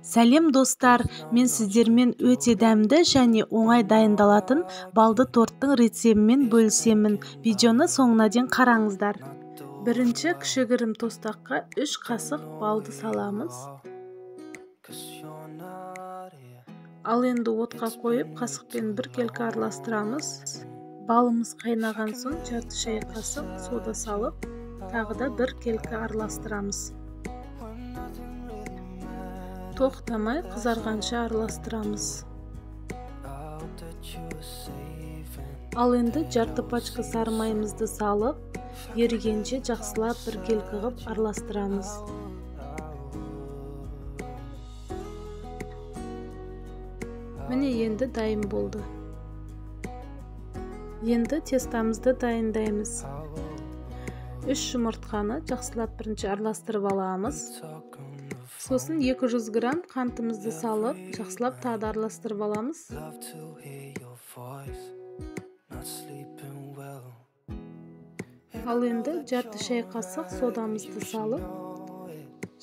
Сәлем достар, мен сіздермен өте дәмді және оңай дайындалатын балды торттың рецебімен бөлісемін. Видеоны соңына дейін қараңыздар. Бірінші кішігірім тостаққа 3 қасық балды саламыз. Ал енді отқа қойып, қасықпен біркелкі араластырамыз. Балымыз қайнаған соң жарты шай қасық сода салып, тағы да біркелкі араластырамыз. Тоқтамай қызарғанша араластырамыз. Ал енді жарты пачка сары майымызды салып, ерігенше жақсылап біркелкі қып араластырамыз. Міне енді дайын болды. Енді тестамызды дайындаймыз. 3 жұмыртқаны жақсылап бірінші араластырып аламыз. Сосын 200 грамм қантымызды салып, жақсылап тағы да араластырып аламыз. Ал енді жарты шай қасық содамызды салып,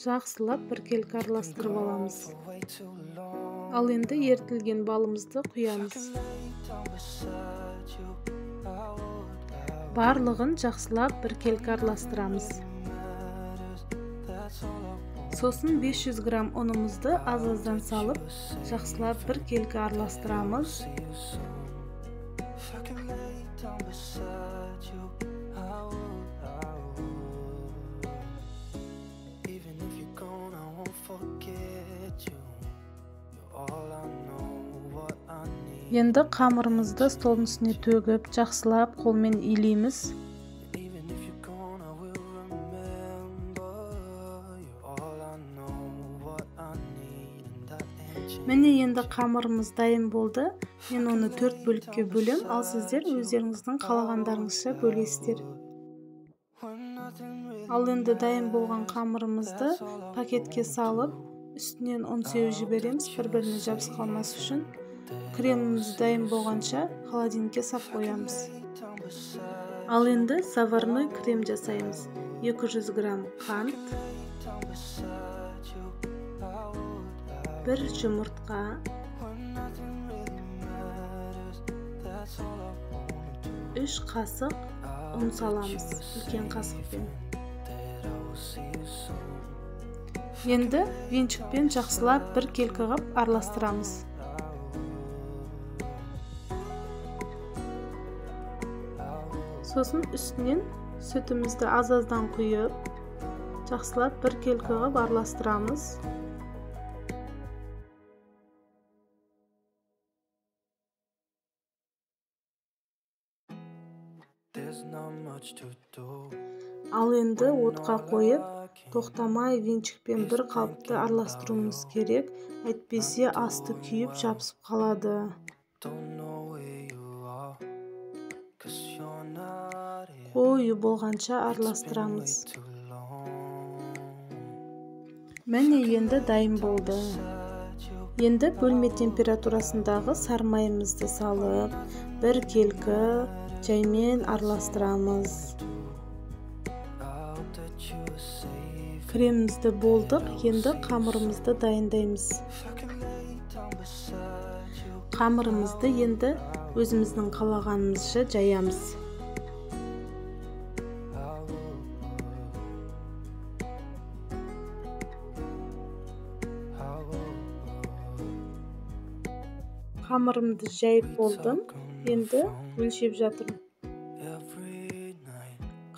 жақсылап біркелкі араластырып аламыз. Ал енді ерітілген балымызды құямыз. Барлығын жақсылап біркелкі араластырамыз. Сосын 500 грамм ұнымызды аз-аздан салып, жақсылап біркелкі араластырамыз. Енді қамырымызды столдың үстіне төгіп, жақсылап қолмен илейміз. Міне енді қамырымыз дайын болды. Мен оны 4 бөлікке бөлем, ал сіздер өздеріңіздің қалағандарыңызша бөлесіздер. Ал енді дайын болған қамырымызды пакетке салып, үстінен ұн сеуіп жібереміз, бір-біріне жабысып қалмас үшін. Креміміз дайын болғанша холодильникке сап қоямыз. Ал енді заварной крем жасаймыз. 200 грамм қант, 1 жұмыртқа, 3 қасық ұн саламыз, үлкен қасықпен. Енді венчикпен жақсылап біркелкі қып араластырамыз. Сосын үстінен сүтімізді аз-аздан құйып, жақсылап біркелкі қып араластырамыз. Ал енді отқа қойып, тоқтамай венчикпен бір қалыпты араластыруымыз керек, әйтпесе асты күйіп жабысып қалады. Қою болғанша араластырамыз. Міне енді дайын болды. Енді бөлме температурасындағы сары майымызды салып, біркелкі жаймен араластырамыз. Кремімізді болдық, енді қамырымызды дайындаймыз. Қамырымызды енді өзіміздің қалағанымызша жаямыз. Қамырымды жайып болдым, енді өлшеп жатырмын.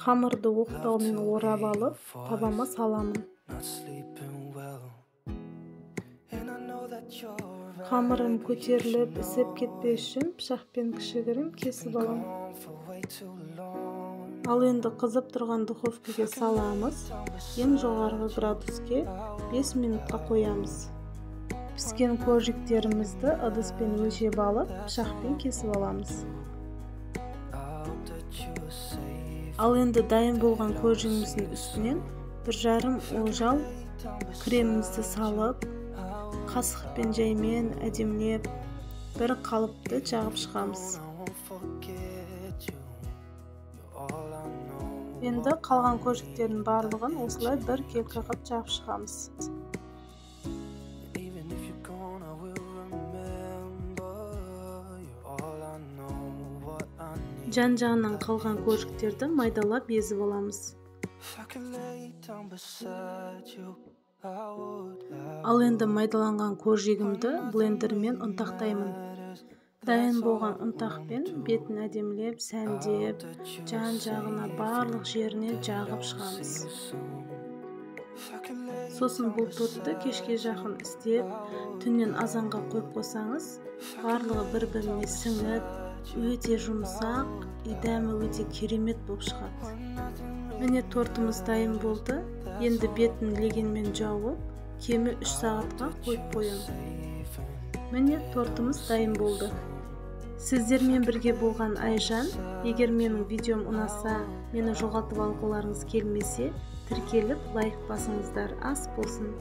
Қамырды оқтаумен орап алып, табама саламын. Қамырым көтеріліп, ісіп кетпес үшін пышақпен кішігірім кесіп аламын. Ал енді қызып тұрған духовкаға саламыз. Ең жоғарғы градуске 5 минутқа қоямыз. Піскен коржиктерімізді ыдыспен өлшеп алып, пышақпен кесіп аламыз. Ал енді дайын болған коржигіміздің үстінен 1,5 ожал кремімізді салып, қасықпен жаймен әдемілеп бір қалыпты жағып шығамыз. Енді қалған коржиктердің барлығын осылай біркелкі қып жағып шығамыз. Жан-жағынан қалған коржиктерді майдалап езіп аламыз. Ал енді майдаланған коржигімді блендермен ұнтақтаймын. Дайын болған ұнтақпен бетін әдемілеп, сәндеп, жан-жағына барлық жеріне жағып шығамыз. Сосын бұл тортты кешке жақын істеп, түннен азанға қойып қойсаңыз, барлығы бір-біріне сіңіп, өте жұмсақ, дәмі өте керемет болып шығады. Міне тортымыз дайын болды. Енді бетін легенмен жауып, кемі 3 сағатқа қойып қоямын. Міне тортымыз дайын болды. Сіздермен бірге болған Айжан. Егер менің видеом ұнаса, мені жоғалтып алғыларыңыз келмесе, тіркеліп лайк басыңыздар. Ас болсын.